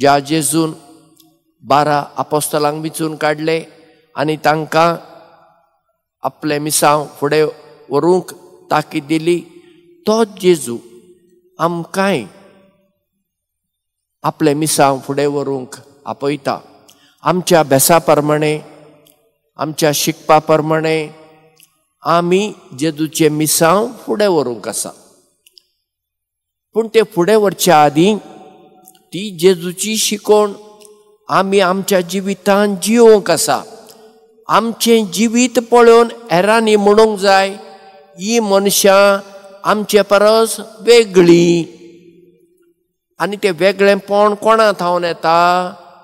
ज्या जेजून 12 आपोस्तलांक विंचून काडले आनी तांकां आपलें मिसांव फुडें व्हरूंक ताकीद दिली, तोच जेजू आमकांय आपलें मिसांव फुडें व्हरूंक आपयता. आमच्या अभ्यासा प्रमाणे, आमच्या शिकपा प्रमाणे आमी जेजूचें मिसांव फुडें व्हरूंक आसा. पूण ते फुडें व्हरच्या आदीं ती जेजूची शिकोवण आमी आमच्या जिवितांत जियोवंक आसा. आमचें जिवीत पळोवन हेरांनी म्हणूंक जाय, ही मनशां आमचे परस वेगळीं. आनी तें वेगळेंपण कोणा थावन येता?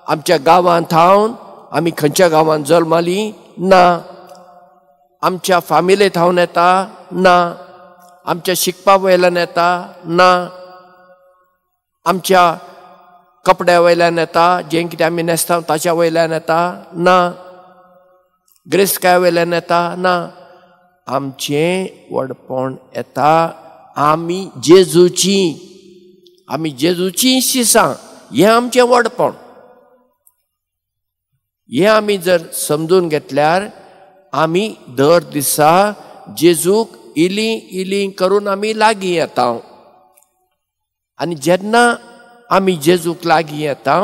आमच्या गांवांत थावन. आमी खंयच्या गांवांत जल्मालीं ना. आमच्या फामिले थावन येता ना. आमच्या शिकपा वयल्यान येता ना. आमच्या कपड्या वयल्यान येता, जें कितें आमी न्हेसता ताच्या वयल्यान येता ना. गिरेस्तकाय वयल्यान येता ना. आमचें व्हडपण येता आमी जेजूची, आमी जेजूची शिसां, हें आमचें व्हडपण. हें आमी जर समजून घेतल्यार आमी दर दिसा जेजूक इली इली करून आमी लागीं येता. आनी जेन्ना आमी जेजूक लागीं येता,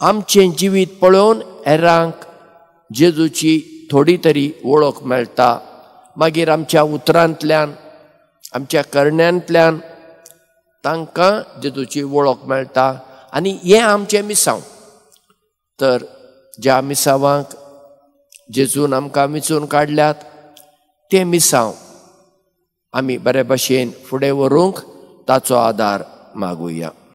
आमचें जिवीत पळोवन हेरांक जेजूची थोडी तरी वळख मेळटा. मागीर आमच्या उतरांतल्यान, आमच्या करण्यांतल्यान तांकां जेजूची वळख मेळटा. आनी हें आमचें मिसांव. तर ज्या मिसांवांक जेजून आमकां विंचून काडल्यात तें मिसांव आमी बरे भशेन फुडें व्हरूंक ताचो आदार मागुया.